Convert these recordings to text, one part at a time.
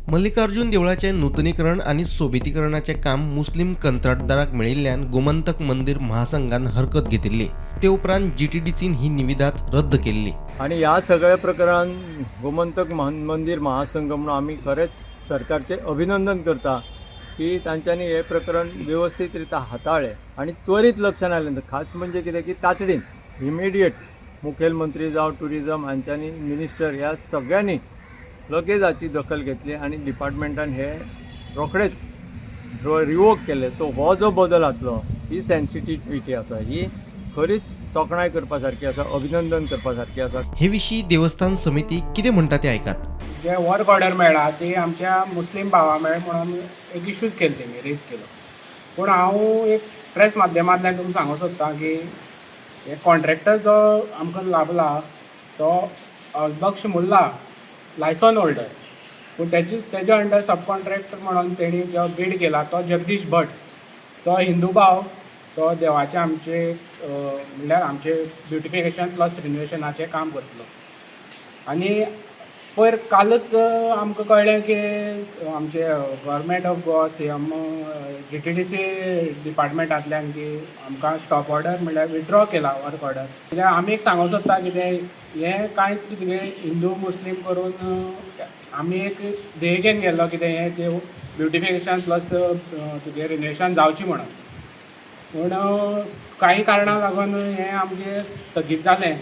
मल्लिकार्जुन देवळाचें नुतनीकरण आनी सोबितीकरणाचें काम मुस्लीम कंत्राटदाराक मेळिल्ल्यान गोमंतक मंदीर महासंघान हरकत घेतिल्ली. ते उपरांत जीटीडीसीन ही निविदाच रद्द केल्ली. आणि ह्या सगळ्या प्रकरणान गोमंतक मंदिर महासंघ म्हणून आमी खरेंच सरकारचें अभिनंदन करता की तांच्यांनी हें प्रकरण वेवस्थीत रित्या हाताळ्ळें आनी त्वरीत लक्षान आयलें. खास म्हणजे कितें की तातडीन इमिडिएट मुखेलमंत्री जावं ट्युरिजम हांच्यांनी, मिनिस्टर ह्या सगळ्यांनी लगेच हाची दखल घेतली आनी डिपार्टमेंटान हे रोखडेच रिवोक केले. सो हो जो बदल आसलो, ही सेन्सिटिविटी आसा, ही खरीच तोखणाय करपा सारकी आसा, अभिनंदन करपा सारकी आसा. हे विशीं देवस्थान समिती कितें म्हणटा तें आयकात. जे वर्क ऑर्डर मेळ्ळा ती आमच्या मुस्लीम भावा मेळ म्हणून एक इश्यूज केले, तेमी रेज केलो. पूण हांव एक प्रेस माध्यमांतल्यान तुमकां सांगूंक सोदतां की हे कॉन्ट्रॅक्टर जो आमकां लाभला तो बक्ष मुल्ला, लायसन होल्डर. पूण तेज्या अंडर सब कॉन्ट्रॅक्टर म्हणून तेणी जो बीड केला तो जगदीश भट, तो हिंदू भाव. तो देवाचे आमचे, म्हणल्यार आमचे ब्युटिफिकेशन प्लस रिनोवेशनाचें काम करतलो. आनी पयर कालच आमकां कळ्ळें की आमचे government of Goa, CM, GTDC डिपार्टमेंटांतल्यान की आमकां स्टॉप ऑर्डर म्हणल्यार विथड्रॉ केला वर्क ऑर्डर. कित्याक आमी एक सांगूंक सोदता, कितें हें कांयच कितें हिंदू मुस्लीम करून आमी एक ध्येय घेवन गेल्लो, कितें हें देव ब्युटिफिकेशन प्लस तुगें रिनोवेशन जावची म्हणून. पूण कांय कारणां लागून हें आमचें स्थगीत जालें.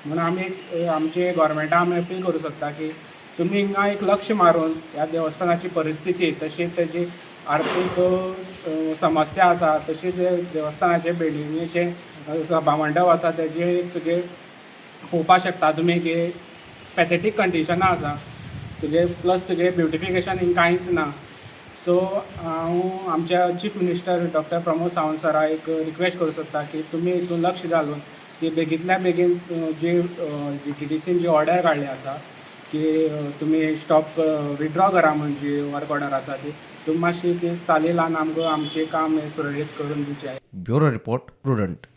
म्हणून आमी एक आमचे गोवोरमेंटा आमी अपील करूं सोदता की तुमी हिंगा एक लक्ष मारून ह्या देवस्थानाची परिस्थिती, तशीच तेजी आर्थीक समस्या आसा, तशीच देवस्थानाचे बिल्डिंगेचे सभामंडप आसा, तेजे तुगे पळोवपाक शकता तुमी की पॅथेटीक कंडिशनां आसा तुगे, प्लस तुगे ब्युटिफिकेशन हिंग कांयच ना. सो हांव आमच्या chief minister doctor Pramod Sawant सरा एक रिक्वेस्ट करूं सोदता की तुमी हितून लक्ष घालून की बेगींतल्या बेगीन जी जीटीडीसीन जी ऑर्डर काडली आसा की तुमी स्टॉप विथड्रॉ करा म्हण, जी वर्क ऑर्डर आसा ती तुमी मातशी ती चाली लावन आमकां आमचें काम हें सुरळीत करून दिवचें. Bureau report, prudent.